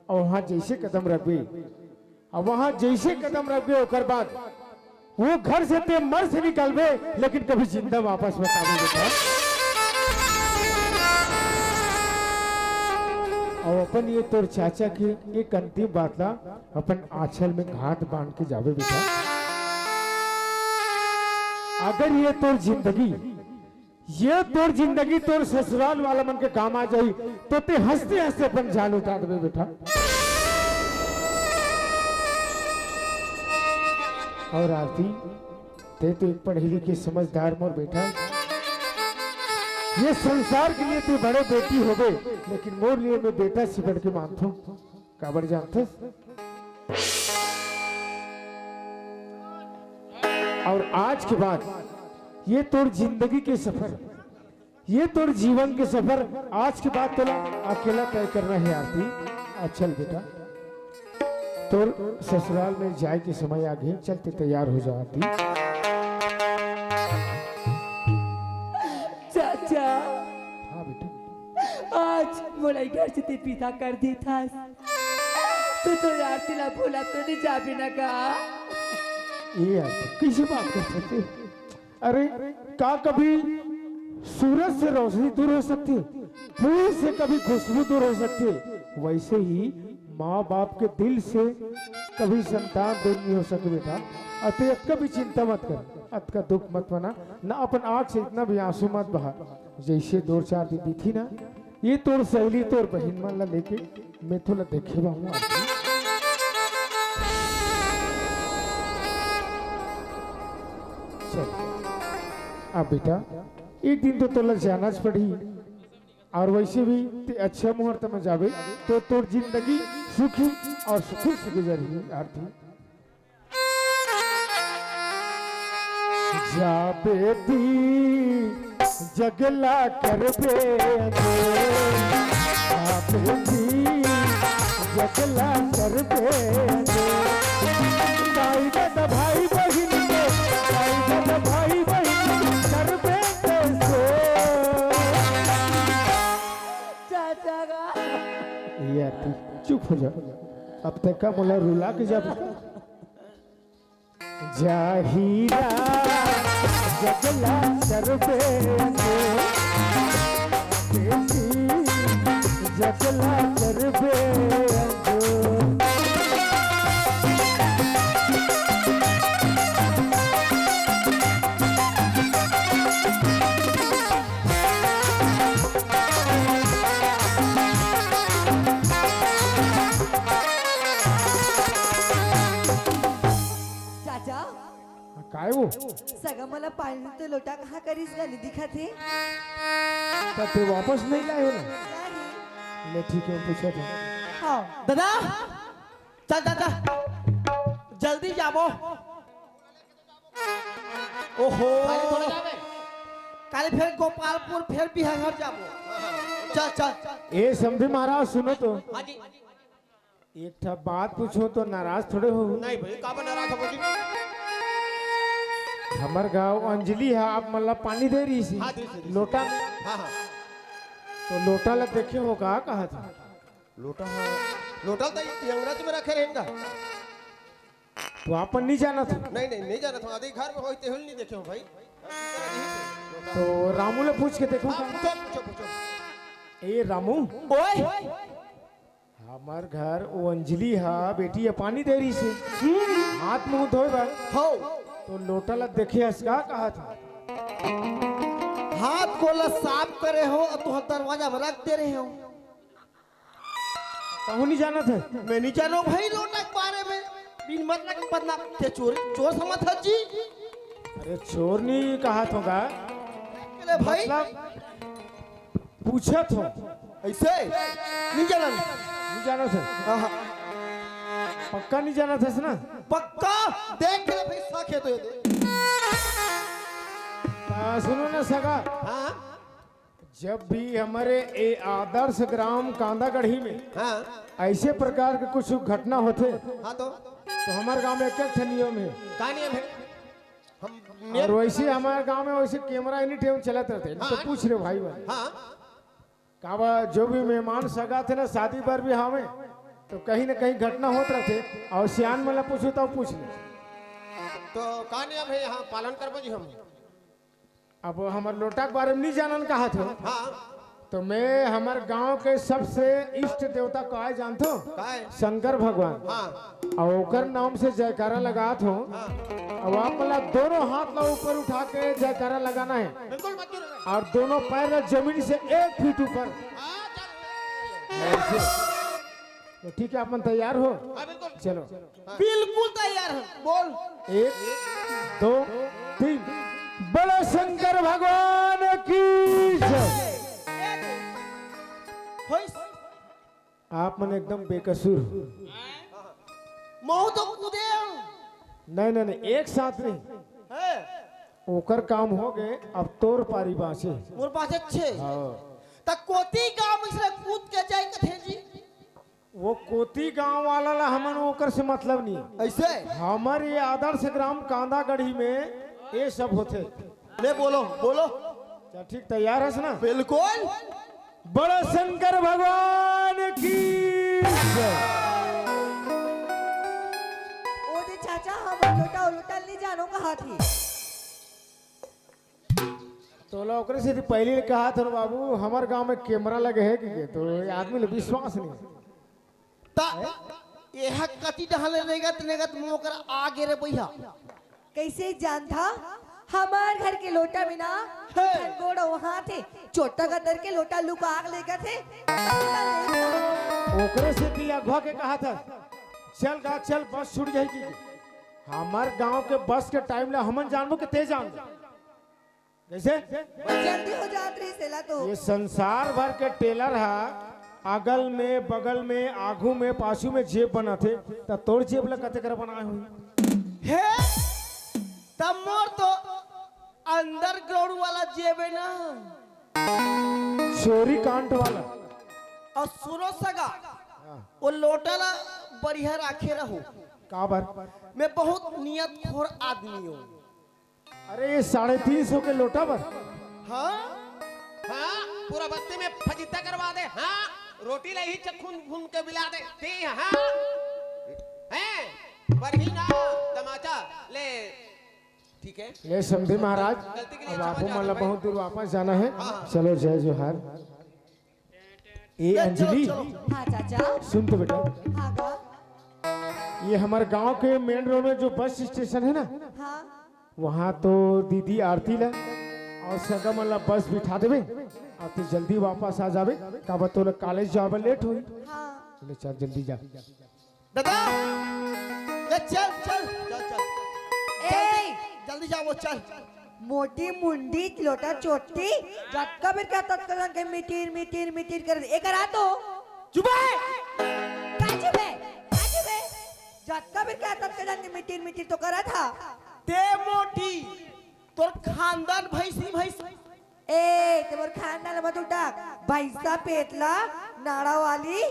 और वहाँ जैसे कदम रखबे, और वहाँ जैसे कदम रखबे ओकर बाद वो घर से ते मर से निकलबे, लेकिन कभी जिंदा वापस मत आबे बेटा। और अपन ये तोर चाचा के एक अंतिम बात ला अपन आंचल में गांठ बांध के जाबे बेटा। अगर ये तोर जिंदगी, ये तोर जिंदगी तोर ससुराल वाला मन के काम आ जाही, तो ते हंसते हंसते अपन जान उठा देबे बेटा। और आरती, ते तो एक पढ़े लिखे समझदार मोर बेटा, ये संसार के लिए ते बड़े बेटी होबे, लेकिन मोर लिए मैं बेटा से बढ़ के मानथों। काबर जानथस? और आज के बाद ये तोर जिंदगी के सफर, ये तोर जीवन के सफर आज के बाद तोला अकेला तय करना है आरती। आ चल बेटा, तोर ससुराल में जाए के समय आ गए, चल ते तैयार हो जा आरती। चाचा, हाँ बेटा। आज मोला घर से ते पीछा कर देथस, तो तोर आरती ला भूला तो नहीं जाबे ना का? ये यार, कैसे बात कर सकते? अरे, का कभी सूरज से रोशनी दूर हो सकती है? फूल से कभी खुशबू दूर हो सकती है? वैसे ही माँ बाप के दिल से कभी संतान दूर नहीं हो सकती बेटा। अतः अतका भी चिंता मत कर, अतका दुख मत मना, ना अपन आँख से इतना भी आंसू मत बहा। जैसे दो चार दिन बीती ना, ये तोर सहेली, तोर बहिन मन ला लेके मैं तोला देखे बर आहूँ। चल, अब बेटा, एक दिन तो तोला जाना च पड़ही, और वैसे भी ते अच्छा मुहूर्त में जाबे, तो तोर जिंदगी सुखी और सुखी से गुजरही, आरती। जा बेटी जगला करबे अंजोर, जा बेटी जगला करबे अंजोर। दाई ददा भाई बहिन के, दाई ददा भाई बहिन करबे अंजोर। चाचा का यार तू चुप हो जा, अब तक का मोला रुला के जा। जा हीरा जगला करबे अंजोर, बेटी जगला करबे अंजोर। चाचा, काय वो? सगा मोला पानी तो लोटा कहाँ करिस गा, नहीं दिखत हे। त ते वापस नहीं लाए हो ना? नहीं। ले ठीक है, पूछा था। हाँ। दादा, चल दादा, जल्दी जाबो। ओहो, काले फिर गोपालपुर, फिर बिहार जाबो। चल चल। ए समधी महाराज, सुनो तो, हाँ जी। एक ठा बात पूछो तो नाराज थोड़े हो। नहीं भाई, काबर नाराज हो जी? हमर गांव अंजलि है, आप मन ला पानी दे रही सी हाँ, दे रही सी। लोटा में, हाँ हाँ। तो लोटा ला देखे हो का, कहा था? लोटा, हाँ। लोटा तो ये अंगना में रखे रहेंगा। तो आप मन नहीं जाना था। नहीं नहीं, नहीं जाना था। आधे घर में होई तेहुल नहीं देखे हो भाई। तो रामू ले पूछ के देखो। हाँ, पूछो, पूछो, पूछो। ए रामू, ओए, हमर घर वो अंजलि हा बेटी ह पानी दे रही से, हाथ मुंह धोए बर, हो। तो लोटा ला देखे हस का कहा था? हाथ गोड़ ला साफ करे हो अउ तुहर दरवाजा में रख दे रहे हो। कहूँ नहीं जाना था। मैं नहीं जानो भाई लोटा के बारे में। बिन मतलब के बदनाम, ते चोर, चोर समझ है जी। अरे चोर नहीं कहा था का? अरे भाई। मतलब पूछा था। ऐसे? नहीं जाना। नहीं जाना था। आहा। पक्का नहीं जाना था ना? पक्का। देख ले भाई, साखे तो ये दे। आ, सुनो ना सगा। हाँ। जब भी हमारे ए आदर्श ग्राम कांदागढ़ी में हाँ। ऐसे प्रकार के कुछ घटना होते हाँ तो? तो हमारे गांव में एक एक ठन नियम है। का नियम है? हम और वैसे हमारे गांव में वैसे कैमरा एनी टाइम चलत रहते हैं, तो हाँ। पूछ रहे भाई वाले। हाँ। काबर जो भी मेहमान सगा थे ना शादी बर भी हवे तो कहीं ना कहीं घटना होत रहते। और सियान मन ला पूछू तो पूछ ले। तो का नियम है यहाँ पालन करबो जी हम? अब हमर लोटा के बारे में नहीं जानन कहा थे। हाँ। तो मैं हमर गांव के सबसे इष्ट देवता का आय जानथो? काय? शंकर भगवान। हाँ। और ओकर नाम से जयकारा लगात हो। हाँ। अब आप मतलब दोनों हाथ ला ऊपर उठा के जयकारा लगाना है। बिल्कुल मत करो। और दोनों पैर ला जमीन से एक फीट ऊपर। हाँ, चल। ऐसे। तो ठीक है, अपन तैयार हो? हाँ, बिल्कुल। चलो। बिल्कुल तैयार है, बोल। एक, दो, तीन। बोलो शंकर भगवान की जय। होइस। आप मन एकदम बेकसूर हो। महू तो कूदे हूँ। नहीं, नहीं, नहीं, एक साथ नहीं। है। ओकर काम हो गए, अब तोर पारी बाँचे। मोर पास अच्छे। हाँ। त कोती गांव में से कूद के जाए कथे जी। वो कोती गांव वाला ला हमन ओकर से मतलब नहीं। ऐसे? हमर ये आदर्श ग्राम कांदागढ़ी में ये सब होथे। ले बोलो, बोलो। चल ठीक, तैयार हस ना? बिल्कुल। बड़ा शंकर भगवान की जय। ओ दे चाचा, हम लोटा लोटा नहीं जानो कहा थी। तोला ओकरे से पहले कहा था बाबू, हमार गांव में कैमरा लगे है कि के? तो ये आदमी ले विश्वास नहीं। त एह कति डहले रेगत रेगत मोकर आगे रे बइहा। कैसे जानथा? हमार घर के लोटा में ना हे। गोड़ वहां थे, चोटा का दर के लोटा लुका के लेकर थे। ओकरे से ती अगवा के कहा था, चल गा चल, बस छूट जाएगी। हमार गांव के बस के टाइम ला हमन जानबो के ते जान। कैसे? जल्दी हो जात रही सेला तो। ये संसार भर के टेलर हा अगल में, बगल में, आगू में, पाछू में जेब बनाथे, त तोर जेब ला कते कर बनाए हुई? हे, त मोर तो अंडरग्राउंड वाला जेब है ना। चोरी कांड वाला। और सुनो सगा, हाँ। वो लोटा ला बढ़िया राखे रहो। काबर? मैं बहुत नियत खोर आदमी हूँ। अरे, ये साढ़े तीन सौ के लोटा बर? हाँ? हाँ, पूरा बस्ती में फजीता करवा दे। हाँ, रोटी ला ही चखुन भून के बिला दे। ते हाँ? हैं? बढ़ी ना तमाचा। ले, ठीक है। ले समधी महाराज, गलती के लिए अब क्षमा आपो चाहते मन ला भाई। बहुत दूर वापस जाना है। हाँ, हाँ। चलो, जय जोहार। ए ले, चलो, अंजलि, चलो। हाँ चाचा। सुन तो बेटा, हाँ गा। ये हमारे गांव के मेन रोड में जो बस स्टेशन है ना, हाँ। वहाँ तो दीदी आरती ला और सगा मन ला बस बिठा देबे, और तू जल्दी वापस आ जाबे, काबर तोला कॉलेज जाबे लेट होई। हाँ। ले चल जल्दी जा। दादा, ले चल, चल, चल, चल। ए! जल्दी, जल्दी जाओ, चल। मोटी मुंडी, लोटा चोटी, जतका बेर कहा ततका झन के मिटिर, मिटिर, मिटिर कर दे। एकर आ तो। चुप है। का चुप है? का चुप है? जतका बेर कहा ततका झन के मिटिर, मिटिर तो करत हा। ते मोटी, तोर खानदान भैंसी, भैंसी। ए, ते मोर खानदान मत उठा। भैंसा पेटला, नाड़ा वाली।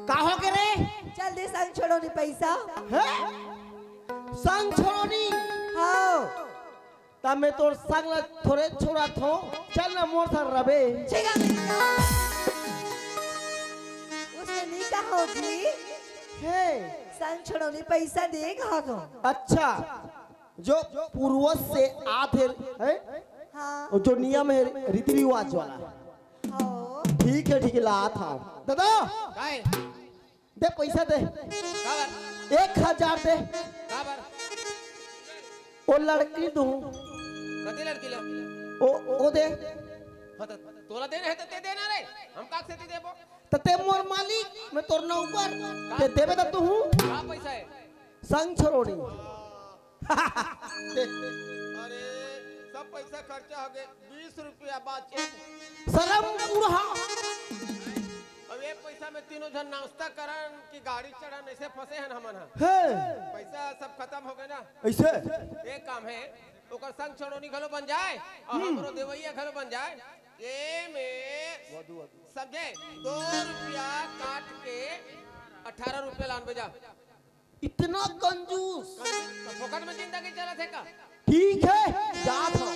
का हो के रे? चल दे संग छोड़ो नी पैसा। हैं? संग छोड़ो नी? हाँ। तब मैं तोर संग ला थोड़े छोड़ा थो। चल ना मोर संग रबे। छेगा मेरी जान। उसने नहीं कहा होगी। हे। संग छोड़ो नी पैसा दे कहा तो। अच्छा। जो पूर्वज से आत हे, है? हाँ। और जो नियम है रीति रिवाज वाला। हाँ। ठीक है, ठीक है, लात हूँ। दादा, काय? दे पैसा दे। काबर? एक हजार दे। काबर? वो लड़की दूँ। कति लड़की ले? ओ, ओ दे। हाँ, तो तोला देना है तो ते देना रे। हम काक से देबो? तो ते मोर मालिक, मैं तोर नौकर। का? ते देबे तो तू हूँ। का पैसा है? संग छोड़ोनी। अरे, सब पैसा खर्चा हो गए, बीस रुपया बाचे। शरम बुढ़ा। अब ये पैसा में तीनों जन नाश्ता करन कि गाड़ी चढ़न, ऐसे फंसे हैं हमन ह। हे। पैसा सब खत्म हो गए ना। ऐसे? एक काम है, ओकर संग छोड़ोनी घलो बन जाए और हमरो देवैया घलो बन जाए। ये में समझे, दो रुपया काट के अठारह रुपया लान बजा। इतना कंजूस। तो फोकट में जिंदगी चलत है का? ठीक है, जात हूँ।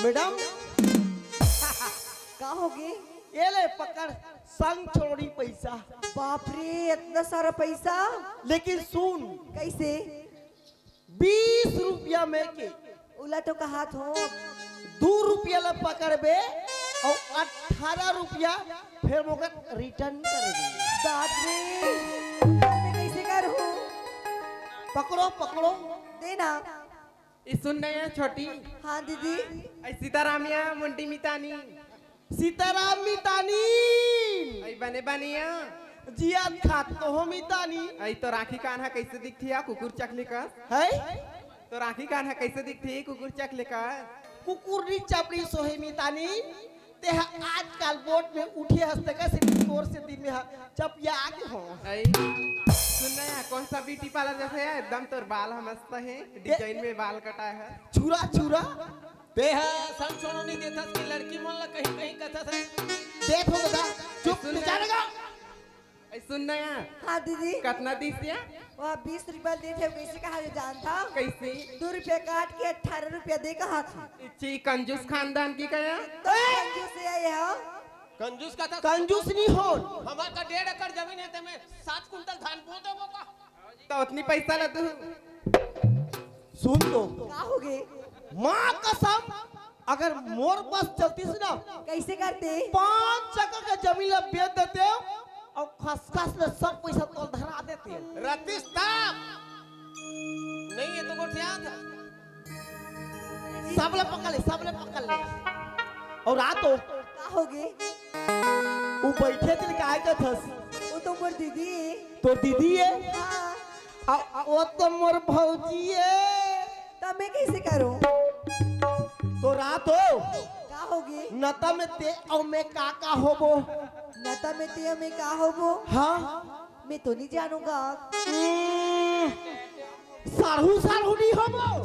मैडम। का होगे? ये ले पकड़, संग छोड़ी पैसा। बाप रे, इतना सारा पैसा। लेकिन सुन। कैसे? बीस रुपया में के। उला तो कहात हो। दू रुपया ला पकड़बे और अठारह रुपया फिर मोकर return कर दे। बाप रे, मैं कैसे करूँ? पकड़ो, पकड़ो। देना। ई सुन ना या छोटी। हाँ दीदी। ऐ सीतारामिया मुंडी मितानी। सीताराम मितानी। ऐ बने बनिया। जियात खात तो हो मितानी। ऐ तो राखी कान्हा कैसे दिखथी या कुकुर चकली कस? है? तो राखी कान्हा कैसे दिखथी कुकुर चकली कस? कुकुर नी चपड़ी सोहे मितानी। ते ह आजकल बोट में उठे हस तेकर से तोर से दिन में ह चपिया आगे हो। ऐ सुन ना या, कौन सा beauty parlour जैसे है? एकदम तोर बाल ह मस्त है, design में बाल कटाए है। छुरा, छुरा। ते ह संग छोड़ो नहीं देथस कि लड़की मन ला कहीं कहीं कथस है। देख हो दादा, चुप सुन ले ना। जाने का। ऐ सुन ना या। हाँ दीदी। कतना दिस या? वह बीस रुपया देथे, कैसे कहा ये जानता? कैसे? दो रुपया काट के अठारह रुपया दे कहा था। इच्छी कंजूस खानदान की कया? तो कंजूस है ये, हाँ? कंजूस का था? कंजूस नहीं हो। हमार का डेढ़ एकड़ जमीन है, ते में सात कुंटल धान बो देबो का? तो उतनी पैसा ला तू। सुन तो। का हो गे? माँ कसम, अगर मोर बस चलतीस ना, कैसे करते? पाँच एकड़ के जमीन ला बेच देते और खसखस ले सब पैसा तोल धरा देते। रतीश ताप। नहीं, ये तो गोठिया था। सबले पकड़ ले, सबले पकड़ ले। और आ तो। का हो गे? वो बैठे थे, काय कथस? वो तो मोर दीदी है। तोर दीदी है? हाँ। आ, आ, वो तो मोर भौजी है। त मैं कैसे करूं? तो रात हो। का होगे? नता में ते अउ मैं का का होबो? नता में ते अउ मैं का होबो? हाँ। मैं तो नहीं जानूंगा। हम्म, साढ़ू साढ़ू नहीं होबो।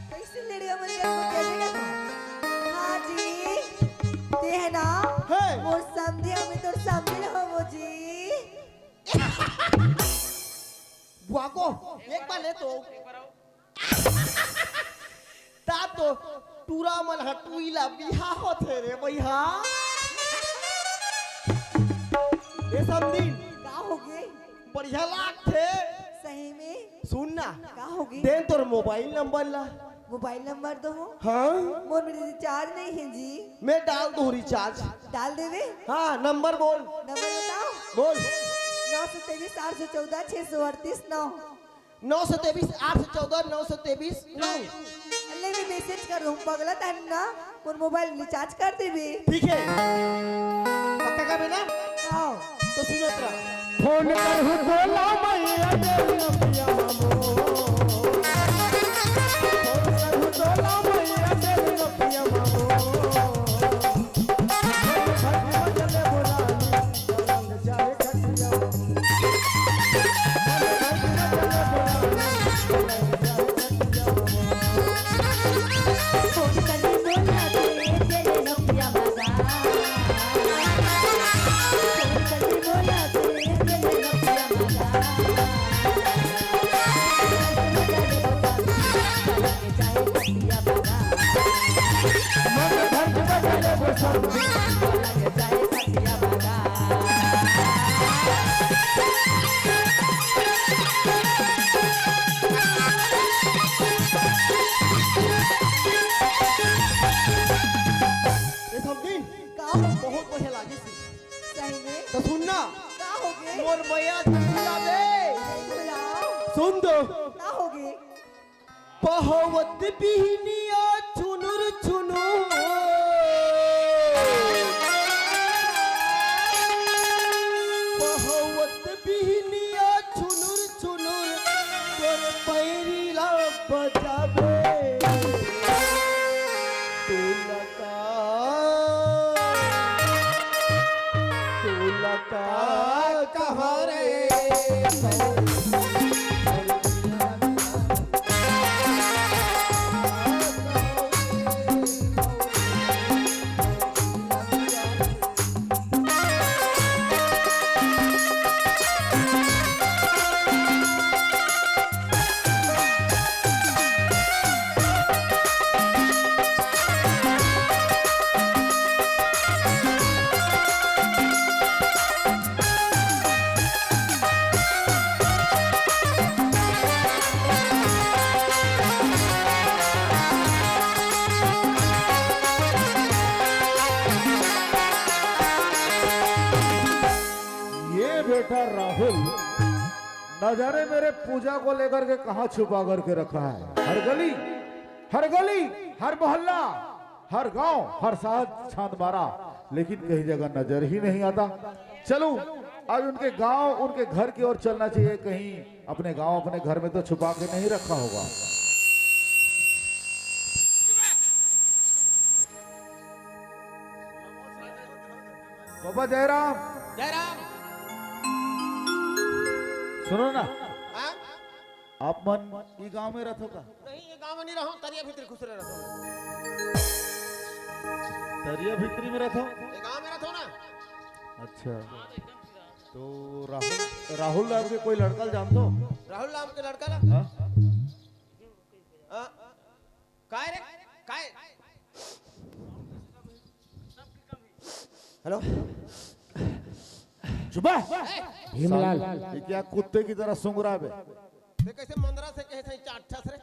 कैसे लड़िया मन के हमको क्या देगा? हाँ जी, ते है ना? है। मोर समधी, हमें तो समधी होबो जी। बुआ को एक बार ले तो। ता तो टूरा मन ह टूई ला बिहा होथे रे भैया। ए समधी। का होगे? बढ़िया लागथे। सही में? सुन ना। का होगे? दे तोर मोबाइल नंबर ला। मोबाइल नंबर दो हो। हाँ। मोर में रिचार्ज नहीं है जी। मैं डाल दूँ रिचार्ज। डाल देवे? हाँ, नंबर बोल। नंबर बताओ। बोल। नौ सौ तेईस आठ सौ चौदह छः सौ अड़तीस नौ। नौ सौ तेईस आठ सौ चौदह नौ सौ तेईस नौ। ले मैं मैसेज कर दूँ, पगला तहन ना, मोर मोबाइल रिचार्ज कर देवे। ठीक है। पक्का का बेटा? हाँ। तो सुनत रह। फोन करहु तोला मैया देव नपिया मामो। फोन करहु तोला मैया देव नपिया मामो। भग भग मजले बोलानी, पलंग चाहे खटिया। भग भग मजले बोलानी, पलंग चाहे खटिया। सुन तो। का होगे? पहवत बिहनिया चुनुर चुनुर, पहवत बिहनिया चुनुर चुनुर, तोर पैरी ला बजाबे। तोला का, तोला का कहा रे। ये बेटा राहुल, न जाने मेरे पूजा को लेकर के कहाँ छुपा करके रखा है। हर गली, हर गली, हर मोहल्ला, हर गांव, हर शहर छान मारा, लेकिन कहीं जगह नजर ही नहीं आता। चलो, आज उनके गांव, उनके घर की ओर चलना चाहिए। कहीं अपने गांव, अपने घर में तो छुपा के नहीं रखा होगा। बाबा जयराम। जयराम। सुनो ना। हाँ? आप मन ई गांव में रथो का? नहीं, ये गांव में नहीं रहूं, तरिया भीतरी खुसरे रहूं। तरिया भीतरी में रथो? ये गांव में रथो ना। अच्छा, तो राहुल, राहुल नाम के कोई लड़का ल जानथो? राहुल नाम के लड़का ला? हाँ? हाँ? काय रे? काय? हेलो। चुप बे। भीमलाल। ये क्या कुत्ते की तरह सूंघ रहा है बे? ते कैसे मंदरा से कहे सही चार ठस रे?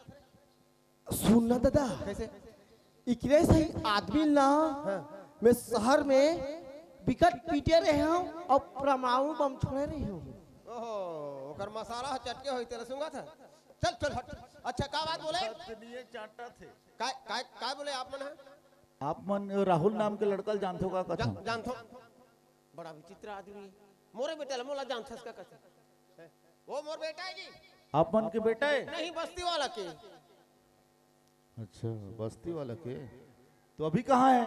सुन ना दादा। कैसे? इकरे सही आदमी ना। हाँ। मैं शहर में बिकट पीटे रहे हूँ और परमाणु बम छोड़े रहे हूँ। ओहो, ओकर मसाला ह चटके होई तेरा सूंघा था। चल चल हट। अच्छा का बात बोले? पत्नी चाटा थे। काय काय काय बोले आप मन ह? आप मन राहुल नाम के लड़का ल जानथो का कथों? जान, जानथो। बड़ा विचित्र आदमी है। मोरे बेटा ल मोला जानथस का कथे? वो मोर बेटा है जी। आप मन के बेटा है? नहीं, बस्ती वाला के। अच्छा, बस्ती वाला के। तो अभी कहाँ है?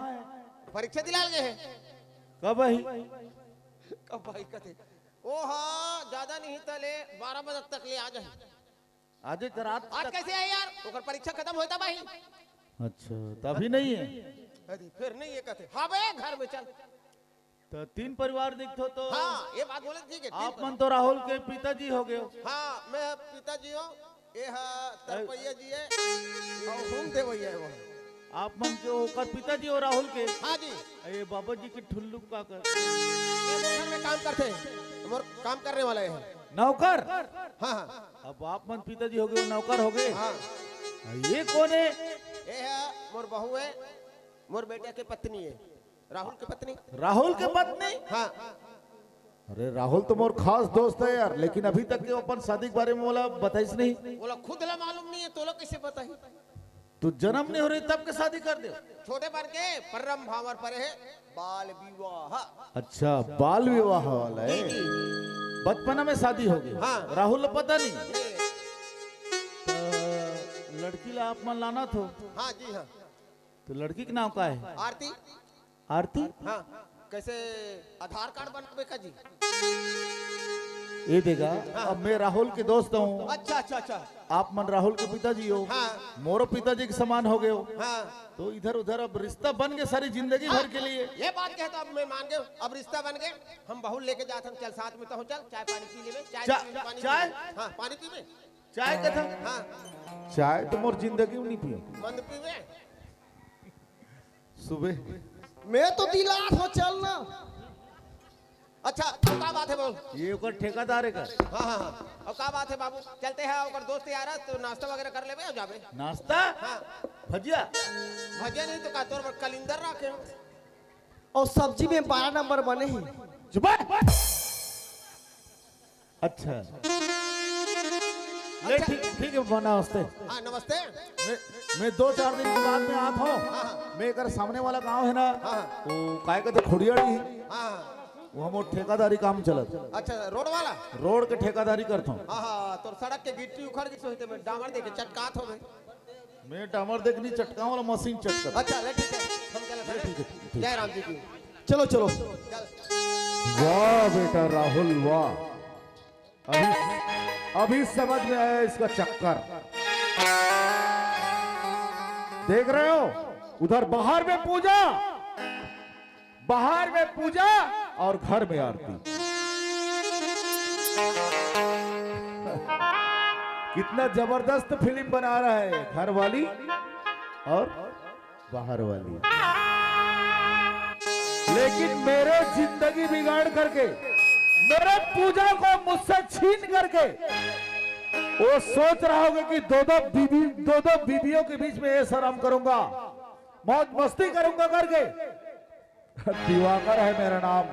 परीक्षा दिलाल गए है। कब आई? कब आई कथे? ओ हाँ, ज्यादा नहीं तले बारह बजे तक ले आ जाए। आज एक रात आज तक। कैसे है यार? ओकर परीक्षा खत्म होता भाई। अच्छा, तो अभी नहीं है? अरे, फिर नहीं है कथे। हाँ बे, घर में चल। तो तीन परिवार दिखथो तो। हाँ, ये बात बोले ठीक है, तीन आप मन परिवार। तो राहुल के पिताजी हो गए हो। हाँ, मैं पिताजी हूँ, ये हा तरपैया जी है, और हम देवैया है वो। आप मन के ओकर पिताजी हो राहुल के। हाँ जी। ये बाबा जी के ठुल्लू का कर। ये दो घर में काम करते हैं, हम और काम करने वाला है। नौकर? हाँ, हाँ। अब आप मन पिताजी हो गए, नौकर हो गए। हाँ। ये कौन है? ये है मोर बहू है, मोर बेटा के पत्नी है। राहुल के पत्नी। राहुल के पत्नी? हाँ। अरे, राहुल तो मोर खास दोस्त है यार, लेकिन अभी तक के अपन शादी के बारे में मोला बताइस नहीं। बोला खुद ला मालूम नहीं है, तोला कैसे बताही? तू जन्म नहीं हो रही तब के शादी कर दे। छोटे पर के परम भावर पर है बाल विवाह। अच्छा, बाल विवाह वाला है। जी, जी। बचपना में शादी हो गई। हाँ। राहुल पता नहीं। तो लड़की ला आप मन लाना थो। हाँ जी, हाँ। तो लड़की के नाम का है? आरती। आरती? हाँ, कैसे आधार कार्ड बनावे का जी? ये देगा, हाँ। अब मैं राहुल के दोस्त हूँ। अच्छा, अच्छा, अच्छा। आप मन राहुल के पिताजी हो। हाँ। मोरो पिताजी के समान हो गए हो। हाँ। तो इधर उधर अब रिश्ता बन गए सारी जिंदगी भर के लिए। ये बात कहे तो अब मैं मान गए, अब रिश्ता बन गए, हम बहू लेके जात हम, चल साथ में तो हो, चल चाय पानी पी लेवे, चाय चा-, पी लेवे, पानी चाय? पी लेवे। हाँ, पानी पीवे। चाय कथा? हाँ। चाय तो मोर जिंदगी में नहीं पियो। मंद पीवे। सुबह। मैं तो दिलात हो, चल ना। अच्छा, तो का बात है बोल? ये ओकर ठेकेदार है का? हाँ, हाँ, हाँ। और का बात है बाबू? चलते हैं, ओकर दोस्त यार है, तो नाश्ता वगैरह कर लेबे और जाबे। नाश्ता? हाँ। भजिया? भजिया नहीं तो का, तोर बर कलिंदर रखे हो। और सब्जी में बारह नंबर बने ही। चुप है। अच्छा। ले, ठीक, ठीक है, बना नमस्ते। हाँ, नमस्ते। मैं, मैं दो चार दिन के बाद में आत हूँ। हाँ, हाँ। मैं एकर सामने वाला गांव है ना, हाँ, हाँ। वो काय कहते, खोड़ियाड़ी है। हाँ, हाँ। वो हम ठेकादारी काम चलत। अच्छा, रोड वाला? रोड के ठेकादारी करत हूँ। हाँ, हाँ, तो सड़क के गिट्टी उखड़ के सोचते मैं डामर देके चटकात हो गए। मैं डामर देख नहीं चटका वाला मशीन चटका। अच्छा, ले, ठीक है, हम चला ले, ठीक है, ठीक। जय राम जी की। चलो, चलो। चल। वाह बेटा राहुल, वाह। अभी, अभी समझ में आया इसका चक्कर। देख रहे हो, उधर बाहर में पूजा, बाहर में पूजा और घर में आरती। कितना जबरदस्त फिल्म बना रहा है, घर वाली और बाहर वाली। लेकिन मेरे जिंदगी बिगाड़ करके, मेरे पूजा को मुझसे छीन करके, वो सोच रहा होगा कि दो दो बीबी, दो दो बीबियों के बीच में ये शर्म करूंगा, मौज मस्ती करूंगा करके। दिवाकर है मेरा नाम।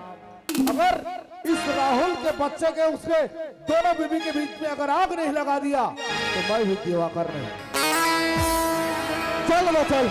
अगर इस राहुल के बच्चे के, उसके दोनों बीबी के बीच में अगर आग नहीं लगा दिया, तो मैं भी दिवाकर नहीं। चल बे, चल।